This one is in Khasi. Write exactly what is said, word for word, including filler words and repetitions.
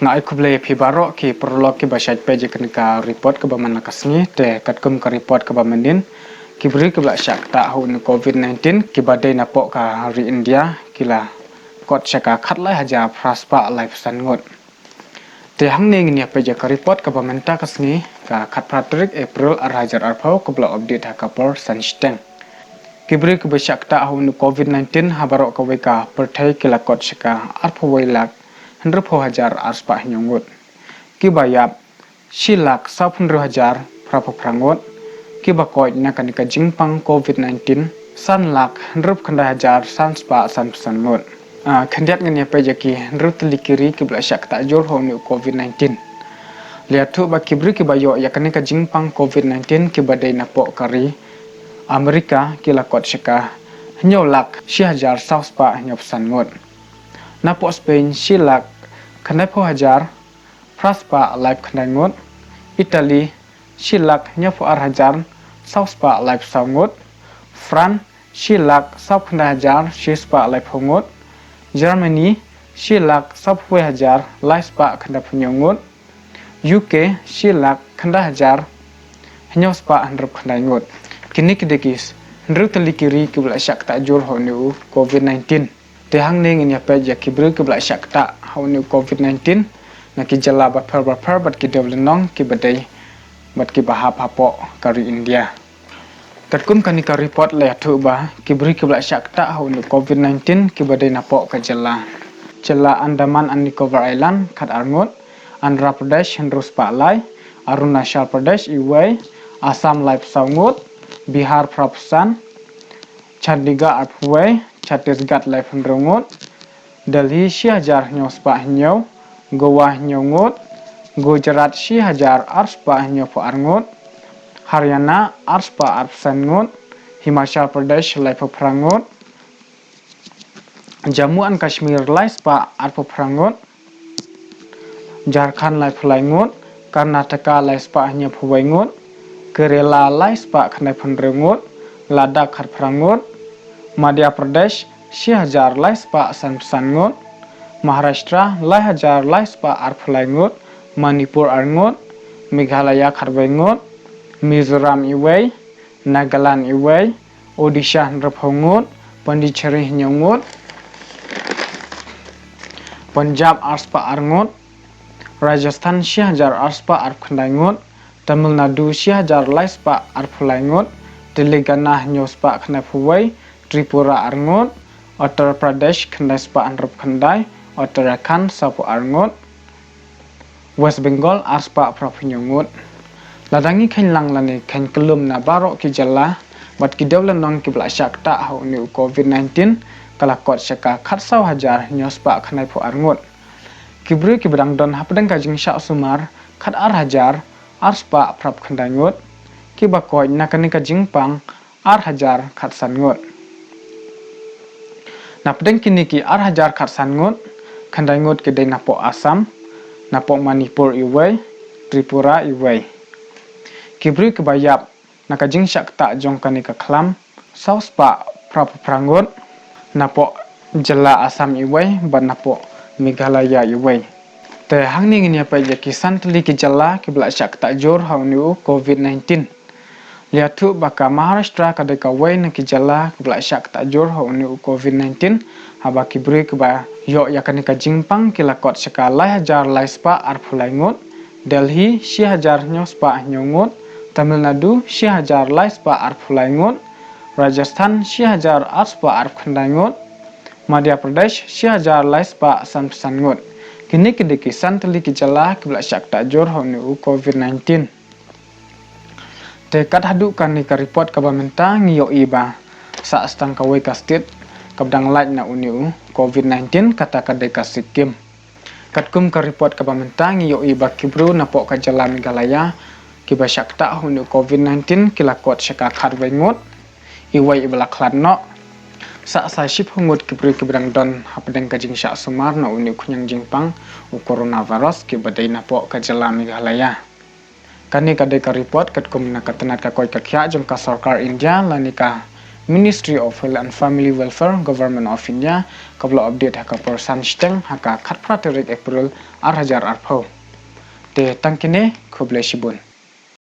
Nga ai khublei ïa phi baroh ki paralok kiba shait peit ïa kane ka report kaba man la ka sngi. Te katkum ka report kaba mynnin, ki briew kiba la shah ktah ha une u covid nineteen kiba dei napoh ka ri India ki la kot sha ka khatlai hajar phra spah laiphew san ngut. Te hangne ngin ïa peit ïa ka report kaba mynta ka sngi, ka khatphra tarik April ar hajar arphew, kaba la update ha ka por san shiteng. Ki briew kiba shah ktah ha une u covid nineteen ha baroh kawei ka pyrthei ki la kot sha ka arphew wei lak hynriewphew hajar ar spah hynñiew ngut. Kiba ïap shi lak sawphew hynriew hajar phraphew phra ngut. Kiba koit na kane ka jingpang covid nineteen san lak hynriewphew khyndai hajar san spah sanphew san ngut. Ah, khyndiat ngin ïa peit ïa ki hynriew tylli ki ri kiba la shah ktah jur ha une u covid nineteen. La ïathuh ba ki briew kiba ïoh ïa kane ka jingpang covid nineteen kiba dei napoh ka ri Amerika ki la kot sha ka hynñiew lak shi hajar saw spah hynñiewphew san ngut. Napoh Spain shi lak khyndaiphew hajar phra spah laiphew khyndai ngut. Italy shi lak hynñiewphew ar hajar saw spah laiphew saw ngut. France shi lak sawphew khyndai hajar shi spah laiphew ngut. Germany shi lak sawphew wei hajar lai spah khyndaiphew hynñiew ngut. U K shi lak khyndai hajar hynñiew spah hynriewphew khyndai ngut. Kine ki dei ki hynriew tylli ki ri kiba la shah ktah jur ha une u covid nineteen. Te hangne ngin ïa peit ïa ki briew kiba la shah ktah ha une u covid nineteen na ki jylla bapher bapher bad ki dewlynnong kiba dei bad kiba hap hapoh ka ri India. Katkum kane ka report la ïathuh ba ki briew kiba la shah ktah ha une u covid nineteen kiba dei napoh ka jylla, jylla Andaman and Nicobar Island khatar ngut, Andhra Pradesh hynriew spah lai, Arunachal Pradesh iwei, Assam laiphew saw ngut, Bihar phraphew san, Chandigarh arphew wei, Chhattisgarh laiphew hynriew ngut, Delhi shi hajar hynñiew spah hynñiew, Goa hynñiew ngut, Gujarat shi hajar ar spah hynñiewphew ar ngut, Haryana ar spah arphew san ngut, Himachal Pradesh laiphew phra ngut, Jammu and Kashmir lai spah arphew phra ngut, Jharkhand laiphew lai ngut, Karnataka lai spah hynñiewphew wei ngut, Kerala lai spah khyndaiphew hynriew ngut, Ladakh khatphra ngut, Madhya Pradesh shi hajar lai spah sanphew san ngut, Maharashtra lai hajar lai spah arphew lai ngut, Manipur ar ngut, Meghalaya khatwei ngut, Mizoram iwei, Nagaland iwei, Odisha hynriewphew ngut, Pondicherry hynñiew ngut, Punjab ar spah ar ngut, Rajasthan shi hajar ar spah arphew khyndai ngut, Tamil Nadu shi hajar lai spah arphew lai ngut, Telangana hynñiew spah khyndaiphew wei, Tripura ar ngut, Uttar Pradesh khyndai spah hynriewphew khyndai, Uttarakhand sawphew ar ngut, West Bengal ar spah phraphew hynñiew ngut. Lada ngi kheiñ lang lane kheiñ kyllum na baroh ki jylla bad ki dewlynnong kiba la shah ktah ha une u covid nineteen, ka la kot sha ka khatsaw hajar hynñiew spah khyndaiphew ar ngut. Ki briew kiba dang don hapdeng ka jingshah sumar khatar hajar ar spah phraphew khyndai ngut. Kiba koit na kane ka jingpang ar hajar khatsan ngut. Napdeng kine ki ar hajar khatsan ngut, khyndai ngut ki dei napoh Assam, napoh Manipur iwei, Tripura iwei. Ki briew kiba ïap na ka jingshah ktah jong kane ka khlam saw spah phraphew phra ngut, napoh jylla Assam iwei bad napoh Meghalaya iwei. Te hangne ngin ïa peit ïa ki san tylli ki jylla kiba la shah ktah jur ha une u covid nineteen. La ïathuh ba ka Maharashtra ka dei kawei na ki jylla kiba la shah ktah jur ha une u covid nineteen, haba ki briew kiba ïoh ïa kane ka jingpang ki la kot sha ka lai hajar lai spah arphew lai ngut, Delhi shi hajar hynñiew spah hynñiew ngut, Tamil Nadu shi hajar lai spah arphew lai ngut, Rajasthan shi hajar ar spah arphew khyndai ngut, Madhya Pradesh shi hajar lai spah sanphew san ngut. Kine ki dei ki san tylli ki jylla kiba la shah ktah jur ha une u covid nineteen. Te kat haduh kane ka report kaba mynta ngi ïohi ba sah tang kawei ka state kaba dang lait na une u covid nineteen, kata ka dei ka Sikkim. Katkum ka report kaba mynta ngi ïohi ba ki briew napoh ka jylla Meghalaya kiba shah ktah ha une u covid nineteen ki la kot sha ka khatwei ngut, iwei iba la khlad noh. Sah sa shiphew ngut ki briew kiba dang don hapdeng ka jingshah sumar na une u khñiang jingpang u coronavirus kiba dei napoh ka jylla Meghalaya. Kane ka dei ka report katkum na ka tnat ka koit ka khiah jong ka sorkar India lane ka Ministry of Health and Family Welfare, Government of India, kaba la update ha ka por san shiteng ha ka khatphra tarik April ar hajar arphew. Te tang kine, khublei shibun.